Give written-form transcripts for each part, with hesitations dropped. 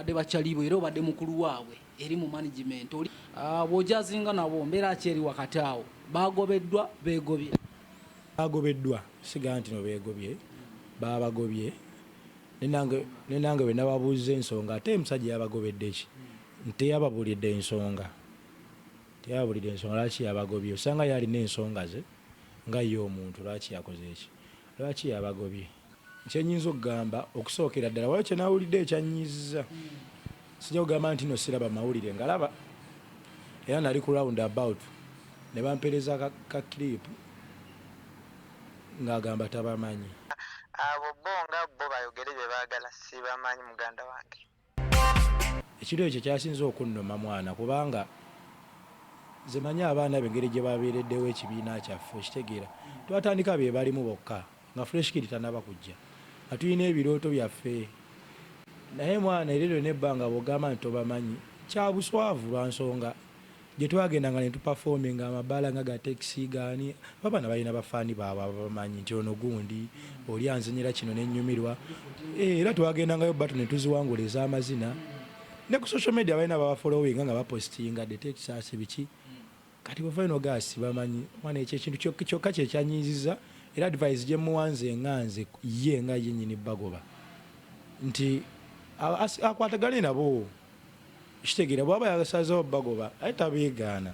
Badde bakyalibo era obadde mukulu waabwe eri mu management oli bw'ojazinga nabo, mbeera ki eri wakati awo? Bagobeddwa, beegobye? Bagobeddwa, siga nti no beegobye, babagobye. Nenange bwe nababuuza ensonga, ate omusajja yabagobedde ki, nteyababuulidde ensonga, teyababulidde ensonga lwaki yabagobye. Osanga yalina ensonga ze nga ye omuntu, lwaki yakoze eki, lwaki yabagobye. Kyenyinza okugamba, okusookera ddala waliwo kyenawulidde ekyanyiiziza. Sijja kugamba nti no siraba mawulire, ngalaba, era nali ku round about ne bampeereza ka clip ng'agamba tabamanyi. Abo bo nga bo bayogere bye baagala, sibamanyi, muganda wange. Ekiro ekyo kyasinze okunnuma mwana, kubanga nze manyi abaana be engeri gye babeereddewo ekibiina kyaffe. Okitegeera, twatandika be balimu bokka nga Fresh Kid tanaba kujja, nga tulina ebirooto byaffe. Naye mwana, era eryo nebbanga bw'ogamba nti tobamanyi, kya buswavu, lwa nsonga gye twagendanga ne tuperforminga amabaala nga ga taxi gaani, abaana balina bafaani baabwe ababamanyi nti ono gundi oli anzinyira kino nenyumirwa. Era twagendangayo battle ne tuziwangula ez'amazina, ne ku social media balina babafollowinga nga bapostinga The Texas biki. Kati bwova ino gaasi bamanyi mwana, ekyo ekintu kyokka kyekyanyiiziza. Era advice gye muwanze nga nze ye nga ye nyini bagoba nti akwatagane nabo. Kitegeera, bwaba yasazeewo bagoba, aye tabeegaana.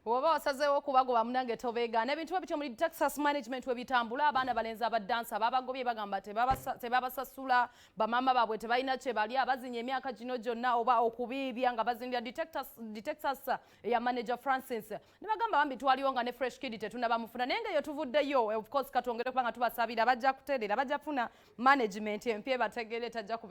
Oba wasazeewo okubagoba, munange tobeegaana. Ebintu bwe bityo muri Texas Management we bitambula. Abaana balenzi abadansa babagobye, bagamba tebabasasula, bamaama baabwe tebalina kye balya, bazinya emyaka gino gyonna oba okubiibya nga bazinira Detexas eya manager Francis. Ne bagamba bambi twaliwo nga ne Fresh Kid tetunabamufuna, naye nga eyo tuvuddeyo. Of course katwongere kubanga tubasabira, bajja kutereera, bajja kufuna management empya ebategeera, etajja kube.